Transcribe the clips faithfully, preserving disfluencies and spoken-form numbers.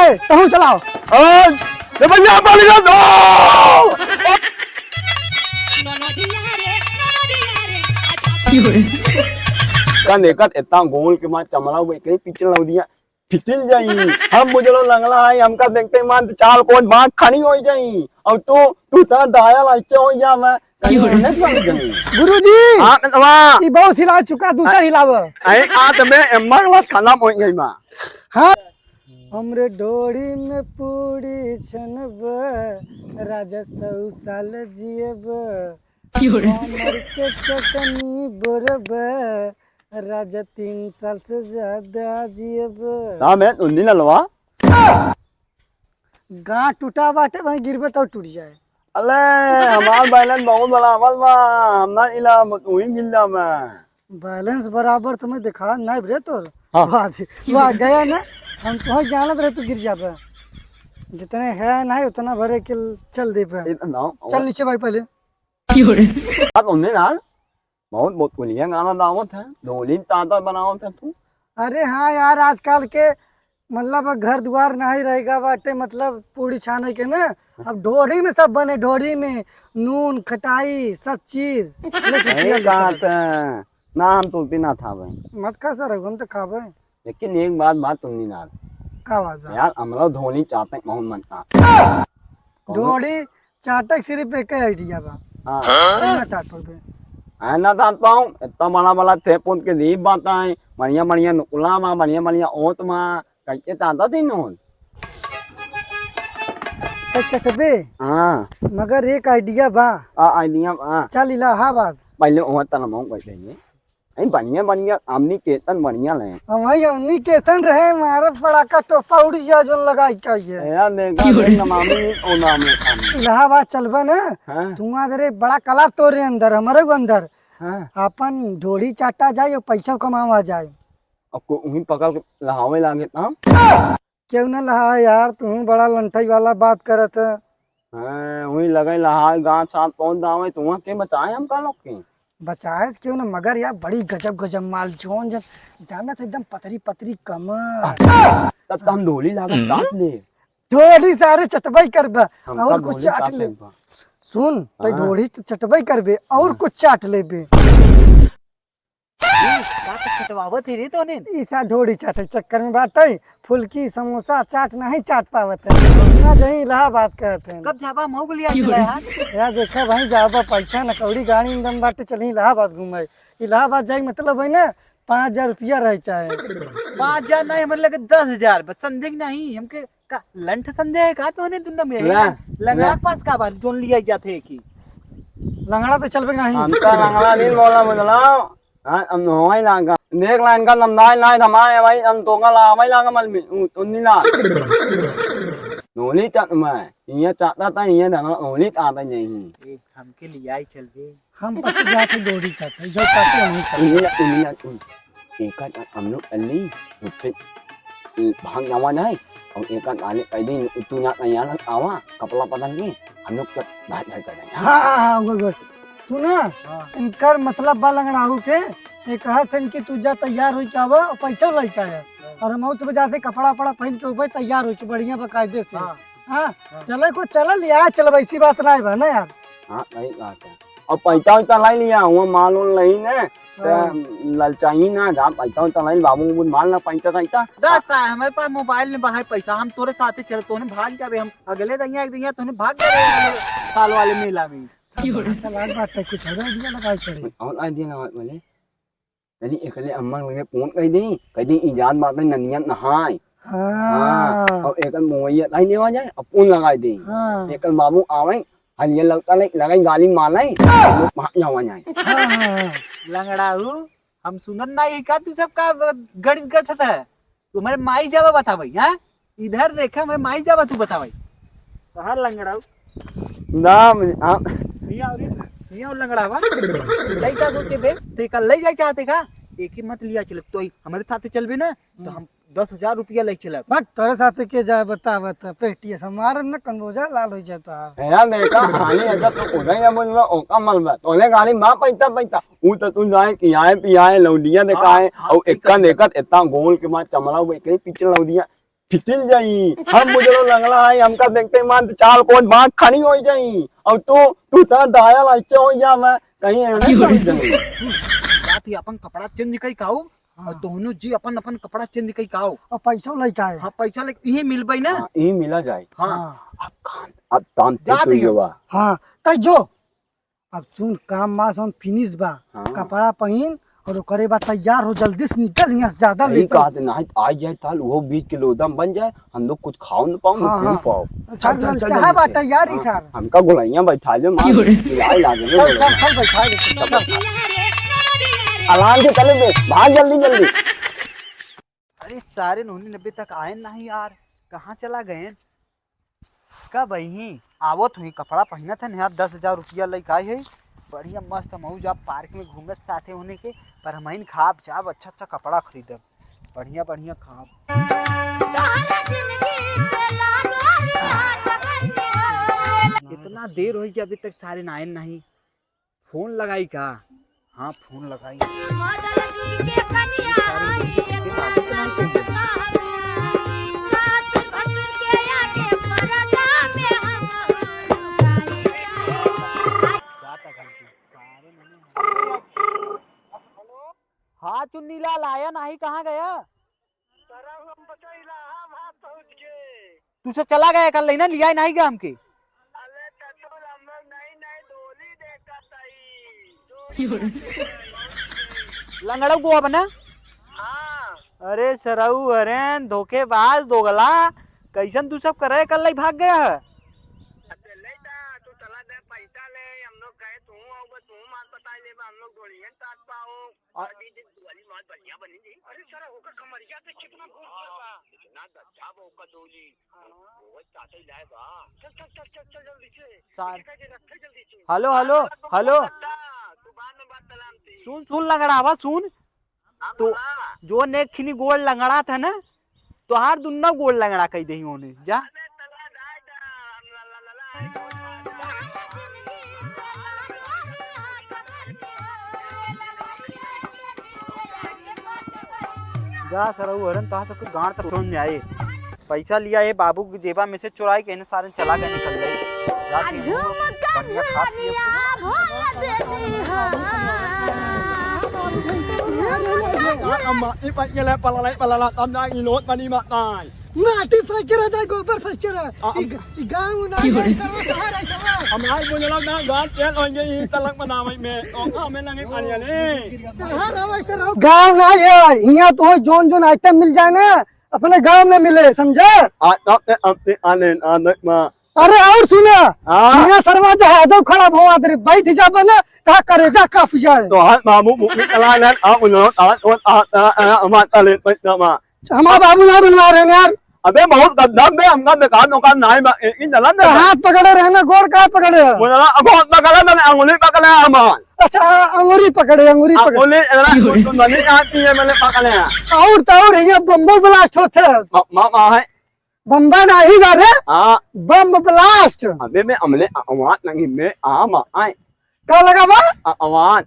ए, तहूँ चलाओ। आज, ए भैया, बन गया दो। का देखत इतना गोल के बाद चमड़ा हुए, कहीं पीछे लौंडिया फिटिल जाई। हम बुझलो लंगड़ा है, हमका देखते ही मान चाल कोन बाँक खड़ी होइ जाई। और तू, तू इतना डायल ऐसे होइ जा, मैं कहीं क्यों रे? नहीं समझ जाई। गुरुजी, हाँ, नवा। ई बहुत हिला चुका, दूसरा हिलाव। अरे, आ तो मैं एम्मा के बाद खत्म होइ गई बा। हाँ। हमरे ढोड़ी में पूरी छनब, राजा सौ साल जियब। क्यों रे? हमर के चटनी बोरब, राजा तीन साल से ज्यादा जियब। नाम है उन्नी ललवा। गाँठ टूटा बाटे, वहीं गिरबे तो टूट जाए। अले, हमार बैलेंस बहुत बराबर बा, हम ना इला, वही गिर जा मैं। बैलेंस बराबर तुम्हें दिखा नहीं रे तोर। हाँ। वाह, वाह, गया ना, हम तुम्हें जानत रहे तू गिर जाबे। जितने है नहीं उतना भरे के चल दे पे। ए, ना, चल नीचे भाई पहले। क्यों रे? बात उन्हें ना, बहुत, बहुत बढ़िया गाना बनावत है, ढोली ताता बनावत है तू। अरे हाँ यार, आजकल के मतलब घर दुआर नहीं रहेगा बाटे, मतलब पूड़ी छाने के ना, अब ढोढ़ी में सब बने, ढोढ़ी में नून, खटाई, सब चीज। ले सही सुतिया बात लेकर। है। ना, हम तुलती ना था भाई। मत खा सर, हम तो खाबे। लेकिन एक बात, बात तुम नहीं ना। का बात बा? यार, हमरा ढोली चाटे बहुत मन का। ढोली चाटक सिर्फ एक ही आइडिया बा। हाँ। कौन ना चाट पड़बे? है ना चाट पाऊँ, इतना बड़ा बड़ा थे पुत के दीप बात है, बढ़िया बढ़िया नुकुला बा, बढ़िया बढ़िया ओत बा, कैसे चाहता थी नोन? तो चटबे? हाँ। मगर एक आइडिया बा। आ, आइडिया बा। चल इलाहाबाद। पहले ओह तलमो बैठेंगे। ए, बढ़िया, बढ़िया, हमनी केतन बढ़िया ले। हम भाई, हमनी केतन रहे, मारे फड़ाका टोपा उड़ जा, जोन लगाई का ये। ए, यार, देखा, क्यों रे? देख, नमामि, ओ नाम है, हम। इलाहाबाद चलबा ना, हाँ। तुआ दरे बड़ा कला तोरे अंदर, हमरे को अंदर। हाँ। अपन ढोढ़ी चाटा जाए और पैसा कमावा जाए। अब को उही पकड़ के लहावे लागे, हाँ? क्यों ना लहा यार, तू बड़ा लंठई वाला बात करत है। हाँ, उही लगे लहा, गाँठ साथ पहुँच जावे, तो वहाँ के बचाए हम का लोग के? बचाए तो क्यों ना, मगर यार बड़ी गजब गजब माल, जोन जन जानत एकदम पतरी पतरी कमर। तब तो हम ढोली लागत काट ले। ढोली सारे चटबई करबा, हमका और कुछ ढोली चाट काट ले। लेबा। सुन, तो हाँ। ढोली तो चटबई करबे, और हाँ। कुछ चाट लेबे। ई का तो खटवावत ही रे तोने। ई सा ढोढ़ी चाटे चक्कर में बाटे, फुल्की, समोसा, चाट नहीं चाट पावत है। ना जहीं इलाहाबाद कहत हैं। कब जाबा मऊ के लिए आज चला यार? यार देखा भाई, जाबा पैसा न कौड़ी गाड़ी में दम बाटे, चली इलाहाबाद घूमे। इलाहाबाद जाए मतलब है ना, पाँच हजार रुपया रहे चाहे। पाँच हजार नहीं, हमरे लगे दस हजार, बस समझे कि नहीं? हमके का लंठ समझे है का तोने दुनिया में? ला, लंगड़ा ला। के पास का बात, जोन लिया जाते है कि? लंगड़ा तो चलबे नहीं। हम तो लंगड़ा नहीं बोला, बुझलाओ। हाँ, हम नहवाई लागा। देख ला, इनका नंदाई नाई धमाए भाई, हम तोका लावाई लागा मल में, उ, उन्नी ला। नोली चट में, ये चाहता था, ये धमा, नोली चाहता नहीं। ए, हमके लियाई चल दे। हम बस जाके डोरी चाहते, जो चाहते हम ही चाहते। उन्नी ला, उन्नी ला, उन-, एका हम लोग अल्ली, उत्ते, ए, भाग जावा जाए, और एका गाले कह दे, तू ना, ना यहाँ आवा, कपड़ा पहन के, हम लोग तो भाग, भाग कर रहे हैं। हाँ, हाँ, हाँ, गुड, गुड। सुना, हाँ। इनकर मतलब बा लंगड़ाऊ के, ये कहत हन कि तू जा तैयार होई के आवा और पैसा लेके आया। हाँ। और हम उस वजह से कपड़ा वपड़ा पहन के ऊपर तैयार होई के बढ़िया बकायदे से। हाँ। हाँ, हाँ। चले को चलल यार, चल वैसी बात ना है बा ना यार। हाँ, सही बात है। और पैसा वैसा लाई लिया, वो माल उल नहीं ने, तो हाँ। ललचाई ना, जा पैसा वैसा लाई, बाबू कुछ माल ना पैसा सैसा। दस साल हमारे पास मोबाइल में बाहर पैसा, हम तोरे साथे चले, तोने भाग जाबे, हम अगले दइया एक दइया तोने भाग जाबे अगले साल वाले मेला में। चल, आज बात है, कुछ और आइडिया लगाई पड़े। और आइडिया लगा बोले। तनी एकले अम्मा लगे फोन कइ देई, कह दी, "ई जात बाटे नदिया नहाए।" हाँ। हाँ, और एकर मोबाइल आई देवा जाए, और फोन लगाई देई। हाँ। एकर बाबू आवे, हलिया लौटा ले, लगाई गाली मार ले, लोग भाग जावा जाए। हाँ, हाँ, हाँ। लंगड़ाऊ, हम सुनत ना, ये का तू सब का गणित गठत है? तुम्हारे माई जावा बतावे, हाँ? इधर देखे, हमारे माई जावा तू बतावे। तोहार लंगड़ाऊ। ना, मुझे, हाँ। नहीं आओ रे, नहीं आओ लंगड़ावा। लइका सोचे बे, ते का ले जाए चाहते का? एक ही मत लिया चले, तो ही हमारे साथे चलबे ना, तो हम दस हजार रुपया ले चलब। बट तोरे साथे के जाए बता, बता, पेटिया से मारब ना, कनबोजा लाल हो जाता है। यार, देखा, हानि अगर तो उधर या बोल रहा, ओका मल बा, तोले गाली माँ पैसा, पैसा, ऊ तो तू जाए, खियाए, पियाए, लौंडिया देखाए, हाँ, हाँ, और ठीक है, एका ठीक है। देखत, इतना गोल के बाद चमड़ा हुआ, एकरे पीछे लौंडिया, फिटिल जाई। हम मुजरो लंगड़ा है, हमका देखते मान तो चाल कोन बाँक खड़ी होइ जाई। और तू, तू इतना डायल ऐसे होइ जा, मैं कहीं ऐसे होइ जाई। रात ही अपन कपड़ा चेंज कई काऊ, हाँ। और दोनों जी अपन अपन कपड़ा चेंज कई काऊ। और पैसा लेके आए। हाँ, पैसा लेके इहे मिलबई ना। हाँ, इहे मिला जाए। हाँ। हाँ। अब काम, अब काम जा तू दियो। बा। हाँ, कई जो। अब सुन, काम मा सब फिनिश बा। हाँ। कपड़ा पहिन और ओकरे बाद तैयार हो, जल्दी से निकल, यहाँ से ज्यादा यही लेट हो। कहते, नहीं तो आ जाए ताल, वो बीच के लोदम बन जाए, हम लोग कुछ खाओ न पाओ, न हाँ, पी हाँ। पाओ। सर, चल, चल, चल, चाहे जल्दी बा से। तैयार ही हाँ, सर। हमका गोलैया बैठा दे, मार, क्यों रे? पिलाई लागे रे चल, गोलैया। चल, चल, बैठा दे, चल, चल। आराम से चले बे, भाग जल्दी, जल्दी। अरे सारे नोनी नब्बे तक आए नहीं यार, कहाँ चला गए? कब अइहीं? आवत हुई, कपड़ा पहिनत हन, यहाँ दस हजार रुपया लइके आए है। बढ़िया मस्त मौज, आप पार्क में घूमत साथे होने के, पर हमहिन खाब जाब, अच्छा अच्छा कपड़ा खरीदब, बढ़िया बढ़िया खाब। इतना देर होइ गया, अभी तक सारे नायन नहीं। फोन लगाई का? हाँ, फोन लगाई। हाँ, चुन्नीलाल आया नाही, कहाँ गया? सरऊ, हम बचा इलाहाबाद पहुँच गए। तू सब चला गया कल, लेना लिया ही नहीं गया हमके। अरे चतुर, हम लोग नई नई डोली देखत हई। लंगड़ऊ को बना? हाँ। अरे सरऊ, हरेन, धोखेबाज, दोगला, कैसन तू सब करे कल लाई भाग गया है? अरे ले ता, तू चला दे, पैसा ले, हम लोग कहे तू आओ, बस तू मार पता ले, हम लोग डोलियन साथ पाओ। आ- अरे, ये वाली माल बढ़िया बनी जी। अरे सर, ओकर कमरिया पे कितना गोल गोल बा। कितना गद्दा बा ओकर डोली। हाँ। वो चाटे लाए बा। चल, चल, चल, चल, चल जल्दी से। सार- इनका के रखे जल्दी से। हेलो, हेलो, हाँ, तो हेलो। बहुत गद्दा। तू बाद में बात कलाम थी। सुन, सुन लंगड़ावा, सुन। हाँ, तो बोला। जो नेक खिनी गोल लंगड़ा था ना, तोहार दुन्नो गोड़ लंगड़ा कई देही ओने, जा। जा सरऊ हरन, तोहार सबके गांड तक समझ में आए। पैसा लिया है बाबू के जेबा में से चुराई के, इन्हें सारे चला गए, निकल गए। रात में झुमका बढ़िया खा पिए झुलनिया भोला दे दी हाँ। झुमका झुलनिया। अम्मा, ई पट के ले पलालाई पलाला, तब ना ई लोट बनी मत नाई। माटी फेंक के रह जाए, गोबर फेंक के रह। आ, ई ग-, ई गाँव ना, ई सर्व शहर है, सर्व। हमारे बुझलो ना, गांव तेल होंगे, ई तलक बनावे में, तो हमें लगे पानी आले। शहर हवे, सर्व। गाँव ना है, हियाँ तो जोन जोन आइटम मिल जाए ना, अपने गाँव में मिले, समझे? आ, तब ते, अब ते आने, आ, देख मा। अरे और सुना, हाँ। हियाँ सर्व जहाजो खड़ा भवा दे, बैठ जा बना, ता करेजा कप जाए। तो हाथ मामू मुखी चला ले, आ, उन्होंने, आ, आ, आ, आ, आ, हमारे तले, बैठ जा मा। हमार बाबू ना बनवा रहे हैं यार। अबे बहुत गंदा बे, हमका बेकार नौकार नाई बा, ए, इन जलन दे तो बा। हाथ पकड़े रहे ना, गोड़ का पकड़े है? बोला, अब हाथ पकड़े, मैंने अंगुली पकड़े है हमार। अच्छा, अंगुली पकड़े, अंगुली पकड़े। अंगुली, एरा, तू, तू नहीं आती है, मैंने पकड़े है। और तो और, ये बम्बो ब्लास्ट होते हैं। मा-, मा-, मा है। बम्बा नहीं जा रे। हाँ। बम ब्लास्ट। अबे मैं अमले अ-, अवान नहीं, मैं आ, मा, आए। का लगा बा? अ-, अवान।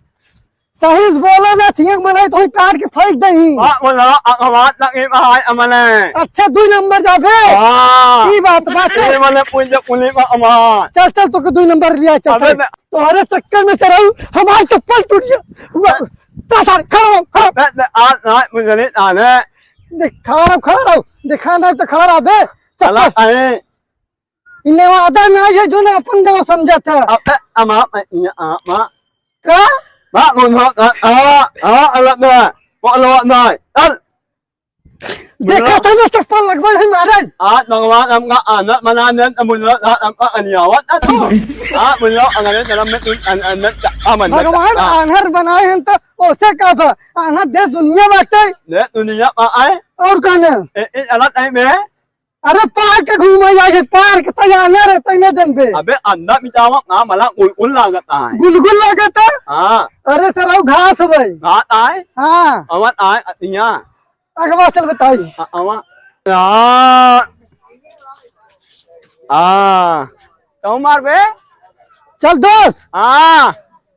सही से बोलो ना, थियक मनाई तो ही काट के फेंक दही। हाँ, बोला, अ-, अवान ना, ए, भाई, अमले। अच्छा, दुई नंबर जाबे। हाँ। ई बात, बात ए, है। मने पूछ दे, पुलिस में अवान। चल, चल, तोके दुई नंबर लिया, चल, अबे चल। मैं तोहरे चक्कर में सरऊ, हमार चप्पल टूट गया। हुआ, ता सारे, खड़ा हो, खड़ा हो। मैं, मैं, आ, आ, मुझे नहीं आने। देख, खड़ा रहो, खड़ा रहो। देखा ना तो खड़ा रहो बे। चप्पल। अरे। इन्हें वादा ना है जो ना अपन गाँव समझा था। अब, ए, अमा, ए, इया, आ, मा। का? मा, बोलो, आ, आ, आ, अलग ना। बोलो ना। चल। देखा था ना चप्पल लगवा है मारन। आ, भगवान हमका आनंद मना दे, तो मुझे ना हमका अनियावत ना तो। आ, मुझे अगले जन्म में तुम अन-, अन-, आ, मन में भगवान आ। आन्हर बनाए हैं तो ओसे का बा? आन्हर देश दुनिया बाटे। देश दुनिया आ, आए। और कहने? ए, ए, अलग टाइम में। अरे पार्क घूमे जाए, पार्क तो जाना रे, तैने जनबे। अबे अंडा मिटावा ना, मला गुलगुल लागत है। गुलगुल लागत है? हाँ। अरे सरऊ घास भाई। घास आए? हाँ। अवन आए, यहाँ। अगवा चल बताई। अ-, अवा। आ। आ। तो मार बे। चल दोस्त। हाँ।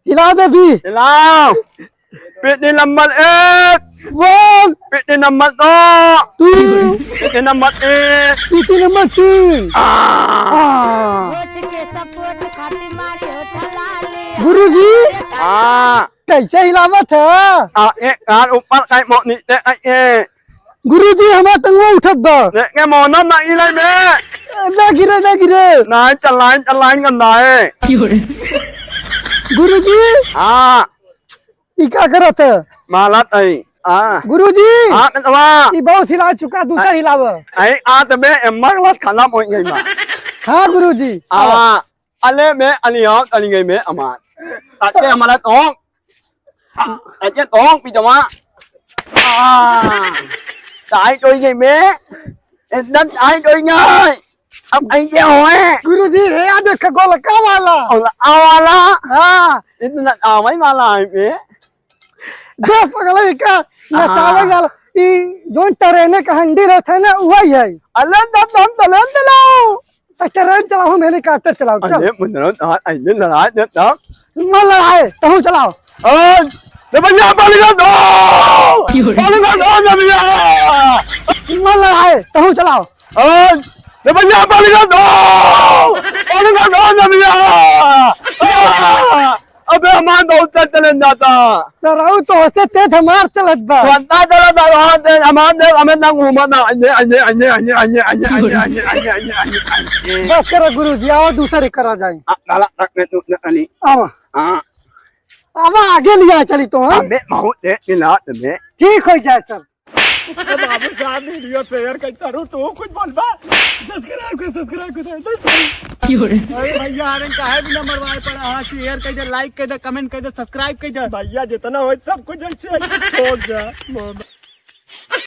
हिला दे भी। हिलाओ। पेटी नंबर एक। One। पेटी नंबर दो। Two। पेटी नंबर तीन। पेटी नंबर तीन। आ। आ। वोट के support खातिर मारी होठ लाली। गुरुजी। हाँ। कैसे हिलावत है? आ, एक हाथ ऊपर कहीं, मो-, नीचे कहीं, ए। गुरुजी, हमार टंगवा उठत बा। देख के मोहनम ना गिरे बे। ना गिरे, ना गिरे। नहीं, चलाइन, चलाइन गंदा है। गुरुजी। हाँ। ई का करत है? माला तई। हाँ। गुरुजी। हाँ, बेटवा। ई बहुत हिला चुका, दूसरा हिलावा। आई, आ, तो मैं एम्मा के बाद खत्म हो गई बा। हाँ, गुरुजी। हाँ। अले मैं अलियाव चली गई मैं अमार। अते हमारा तो। अते तो पिजवा। आ। Tight हो गई मैं। एकदम tight हो गई। अब ऐसे होए। गुरुजी, हे, आ देख, गोलका वाला। गोलका वाला? हाँ। इतना आवे वाला है बे। देख, पगला, ई का नचावे वाला। ई जोन train का handle रहता है ना, वही है। अले, दम, दम, दम, दम, दम। तो train चलाओ, हम helicopter चलाओ, चल। अरे, मुन्ना, आ, ऐसे लड़ा दे, दम। मत लड़ाए, तहूँ चलाओ। आज, रे भैया, पानी का दो! क्यों रे? पानी का दो, रे भैया! मत लड़ाए, तहूँ चलाओ। आज, रे भैया, पानी का दो! पानी का दो, रे भैया! आ! अबे, हमार बहुत तेज चलन जाता। सराऊ, तो से तेज हमार चलत बा। तो अंदाज चला था, हमार तेज, हमार तेज, हमें ना घूमा ना। अन्य, अन्य, अन्य। बस करो गुरुजी, और दूसरे करा जाए। आ, लाला, रख ले तू, न, अली। आवा। हाँ। अब आगे लिया चली तो, हाँ? अबे, बहुत देर मिला तुम्हें। ठीक हो जाए सब। ए बाबू साहब, video share कर दो, तू कुछ बोल बा। Subscribe कर, subscribe कर, subscribe। क्यों रे? अरे भैया, अरे काहे बिना मरवाए पड़ा? हाँ, share कर दे, like कर दे, comment कर दे, subscribe कर दे। भैया, जितना हो सब कुछ अच्छे, अच्छे छोड़ दे।